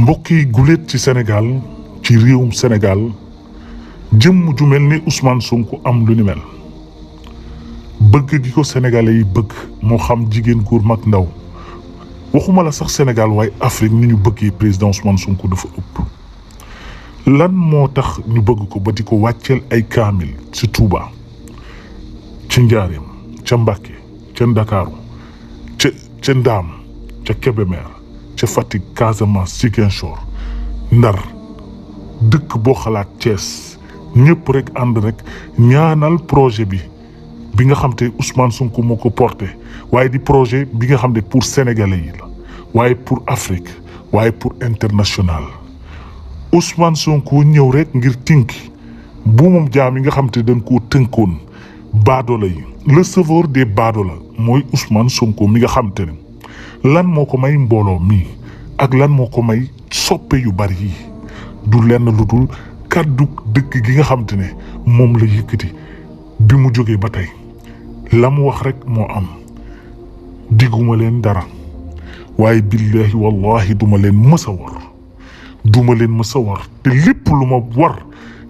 mbokk yi guléet ci Sénégal ci réewum Sénégal jëmm ju mel ni Ousmane Sonko am lu ni mel bëgg gi ko sénégalais yi bëgg moo xam jigéen góor mag ndaw waxuma la sax Sénégal waaye Afrique ni ñu bëggee président Ousmane Sonko dafa ëpp. lan moo tax ñu bëgg ko ba di ko wàcceel ay kaamil ci Touba ci Njaaréem ca Mbàkke ca Ndakaaru ca Ndaam ca Kébémer ca Fatick Casamance Ziguinchor Ndar dëkk boo xalaat Thiès ñëpp rek ànd rek ñaanal projet bi nga xam te Ousmane Sonko moo ko porté waaye di projet bi nga xam ne pour sénégalais yi la waaye pour Afrique waaye pour international Ousmane Sonko ñëw rek ngir tinki buumam jaam yi nga xam te dañ koo tënkoon baadola yi le sauveur des baadola mooy Ousmane Sonko mi nga xam te ne lan moo ko may mbooloo mi ak lan moo ko may soppe yu bari yi du lenn lu dul kàddu dëkk gi nga xam te ne moom la yëkkati bi mu jógee ba tey la mu wax rek moo am digguma leen dara waaye billahi wallahi duma leen mës a war te lépp lu ma war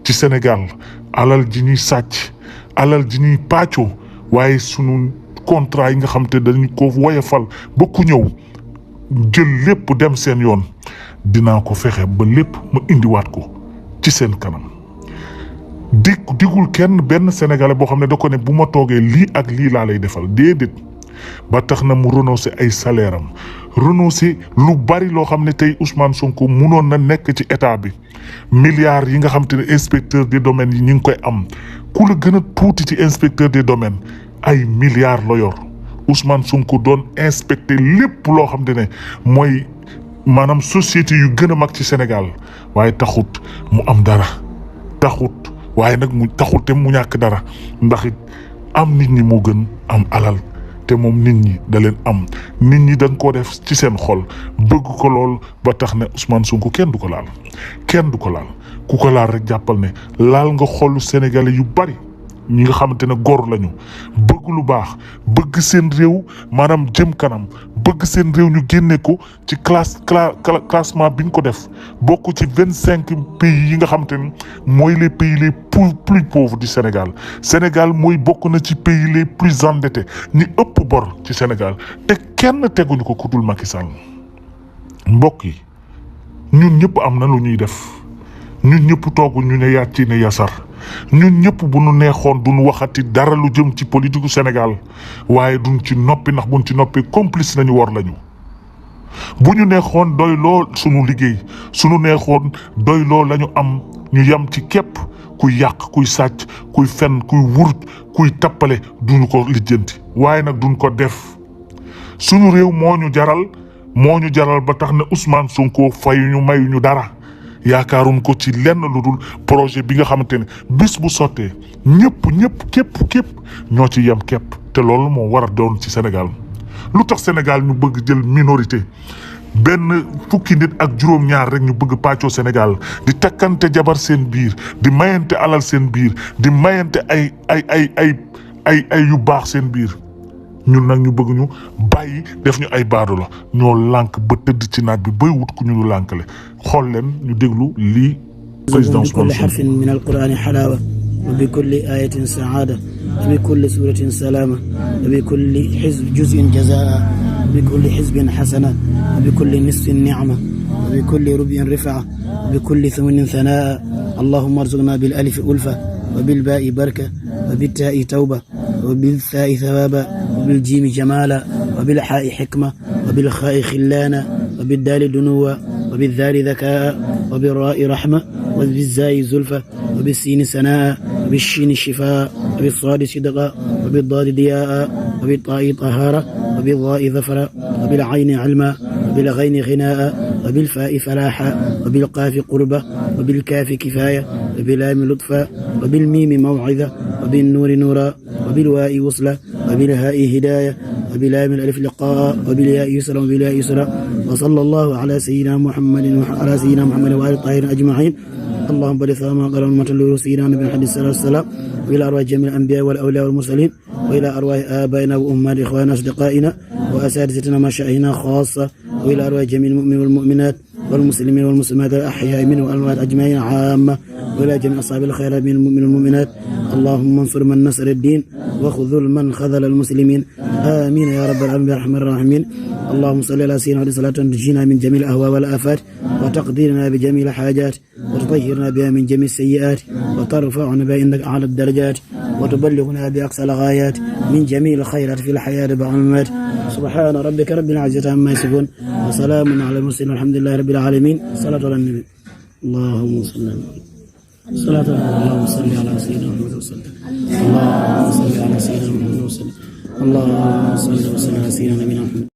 ci Sénégal alal ji ñuy sàcc alal ji ñuy pàccoo waaye sunu contrat yi nga xam te dañu ko woyofal ba ku ñëw jël lépp dem seen yoon dinaa ko fexe ba lépp ma indiwaat ko ci seen kanam digul kenn benn sénégalais boo xam ne da ko ne bu ma toogee lii ak lii laa lay defal déedéet ba tax na mu renoncé ay salaire am renoncé lu bari loo xam ne tey Ousmane Sonko munoon na nekk ci état bi milliards yi nga xam te ne inspecteur des domaines yi ñu ngi koy am ku la gën a tuuti ci inspecteur des domaines ay milliards la yor Ousmane Sonko doon inspecté lépp loo xam te ne mooy maanaam société yu gën a mag ci Sénégal waaye taxut mu am dara waaye nag mu taxut te mu ñàkk dara ndax it am nit ñi moo gën am alal te moom nit ñi da leen am nit ñi dañ koo def ci seen xol bëgg ko lool ba tax ne Ousmane Sonko kenn du ko laal ku ko laal rek jàppal ne laal nga xolu sénégalais yu bari ñi nga xamante ne góor lañu bëgg lu baax bëgg seen réew maanaam jëm kanam bëgg seen réew ñu génne ko ci classement bi ñu ko def bokk ci 25 pays yi nga xamante ne mooy les pays les plus pauvres du Sénégal mooy bokk na ci pays les plus endettés ñi ëpp bor ci Sénégal te kenn teguñu ko ku dul Macky Sall mbokk yi ñun ñëpp am na lu ñuy def ñun ñëpp toogu ñu ne yaat ci ne yasar ñun ñëpp bu nu neexoon duñu waxati dara lu jëm ci politique Sénégal waaye duñ ci noppi ndax buñ ci noppi complice nañu war lañu bu ñu neexoon doy loo sunu liggéey sunu neexoon doy loo lañu am ñu yam ci képp kuy yàq kuy sàcc kuy fen kuy wurut kuy tappale duñu ko lijjanti waaye nag duñ ko def sunu réew moo ñu jaral ba tax ne Ousmane Sonko fayuñu mayuñu dara yaakaaruñ ko ci lenn lu dul projet bi nga xamante ne bis bu sottee ñëpp képp ñoo ci yem képp te loolu moo war a doon ci Sénégal lu tax Sénégal ñu bëgg jël minorité benn fukki nit ak juróom-ñaar rek ñu bëgg pàccoo Sénégal di takkante jabar seen biir di mayante alal seen biir di mayante ay yu baax seen biir ñun nag ñu bëgg ñu bàyyi def ñu ay baado la ñoo lànk ba tëdd ci naaj bi bay wut ku ñu lànkale xool leen ñu déglu lii président Ousmane Sonko. bi kulli harfin min alqurani halawa wa bi kulli ayatin saada wa bi kulli suratin salama wa bi kulli juz'in jazaa wa bi kulli hizbin hasana wa bi kulli nisfin ni'ma wa bi kulli rub'in rifa'a wa bi kulli thamanin thanaa allahumma arzuqna bil alif ulfa wa bil ba'i barka wa bit ta'i tawba wa bil tha'i thawaba وبالجيم جمالا وبالحاء حكمة وبالخاء خلانا وبالدال دنوا وبالذال ذكاء وبالراء رحمة وبالزاي زلفة وبالسين سناء وبالشين شفاء وبالصاد صدقا وبالضاد ضياء وبالطاء طهارة وبالضاء ظفرا وبالعين علما وبالغين غناء وبالفاء فلاحا وبالقاف قربة وبالكاف كفاية وباللام لطفا وبالميم موعظة وبالنور نورا وبالواء وصلة وبالهاء هداية وبلام الألف لقاء وبالياء يسرا وبالياء يسرا وصلى الله على سيدنا محمد وعلى آله الطاهرين أجمعين اللهم بارك ما قال المتلو سيدنا نبي محمد صلى الله عليه وسلم وإلى أرواح جميع الأنبياء والأولياء والمرسلين وإلى أرواح آبائنا وأمهات إخواننا أصدقائنا وأساتذتنا مشايخنا خاصة وإلى أرواح جميع المؤمنين والمؤمنات والمسلمين والمسلمات الأحياء منهم والأموات أجمعين عامة ولا جميع أصحاب الخيرات من المؤمنات. اللهم انصر من نصر الدين وخذل من خذل المسلمين. آمين يا رب العالمين برحمة الراحمين. اللهم صل على سيدنا محمد صلاة تنجينا من جميع الأهواء والآفات وتقديرنا بجميع الحاجات وتطهرنا بها من جميع السيئات وترفعنا بها عندك أعلى الدرجات وتبلغنا بأقصى الغايات من جميع الخيرات في الحياة والممات. سبحان ربك رب العزة عما يصفون وسلام على المرسلين والحمد لله رب العالمين. صلاة على النبي. اللهم صل صلاة اللهم صل على سيدنا محمد وسلم. اللهم صل على سيدنا محمد وسلم. اللهم صل وسلم على سيدنا نبينا محمد.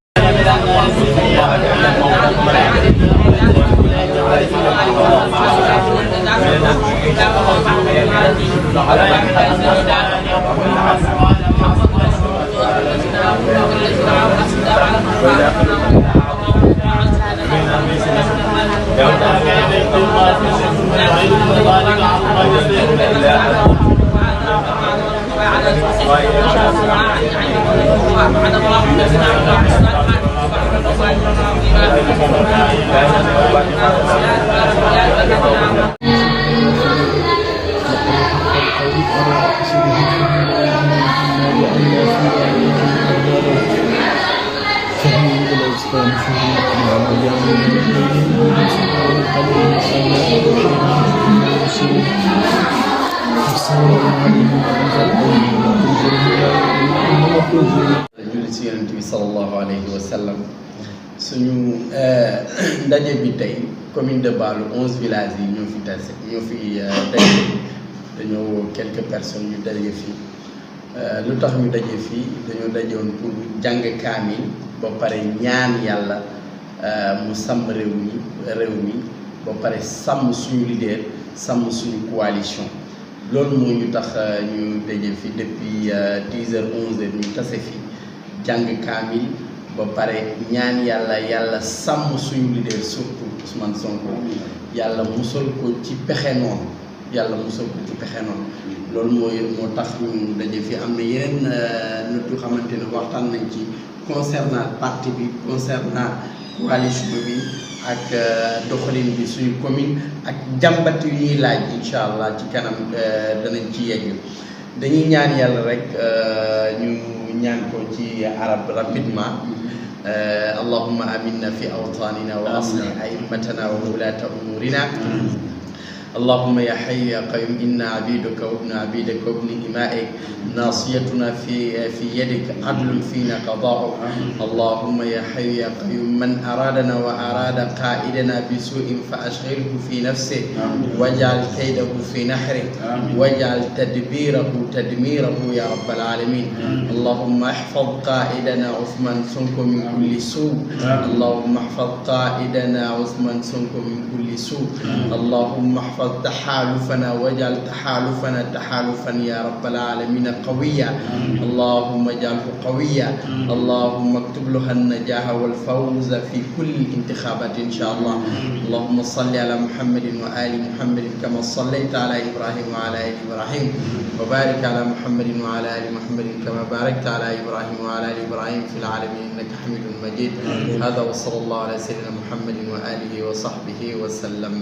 julli ci yonent bi sallallahu alayhi wa sallam. suñu ndaje bi tey commune de Baalu 11 villages yi ñoo fi daje dañoo woo quelques personnes ñu daje fii. lu tax ñu daje fii dañoo dajewoon pour jàng kaamil ba pare ñaan yàlla mu sàmm réew mi ba pare sàmm suñu leader sàmm suñu coalition. loolu moo ñu tax ñu daje fi depuis 10h 11h ñu tase fi jàng kaamil ba pare ñaan yàlla sàmm suñu leader surtout Ousmane Sonko yàlla musal ko ci pexe noonu loolu moo tax ñu daje fi. am na yeneen nit yu xamante ne waxtaan nañ ci concernant parti bi concernant coalition bi ak doxalin bi suñu commune ak jàmbat yu ñuy laaj incha allah ci kanam danañ ci yegg. dañuy ñaan yàlla rek ñu ñaan ko ci arab rapidement. allahumma aminna fi awtanina wa aslih a'immatana wa wulata umurina. اللهم يا حي يا قيوم إنا عبيدك وابن عبيدك وابن إمائك ناصيتنا في يدك عدل فينا قضاؤك. اللهم يا حي يا قيوم من أرادنا وأراد قائدنا بسوء فأشغله في نفسه واجعل كيده في نحره واجعل تدميره يا رب العالمين. اللهم احفظ قائدنا عثمان سنكو من كل سوء. اللهم احفظ قائدنا عثمان سنكو من كل سوء. اللهم احفظ تحالفنا واجعل تحالفا يا رب العالمين قويا. اللهم اجعله قويا. اللهم اكتب لها النجاح والفوز في كل الانتخابات ان شاء الله. اللهم صل على محمد وآل محمد كما صليت على ابراهيم وعلى ال ابراهيم وبارك على محمد وعلى ال محمد كما باركت على ابراهيم وعلى ال ابراهيم في العالمين انك حميد مجيد. هذا وصلى الله على سيدنا محمد وآله وصحبه وسلم.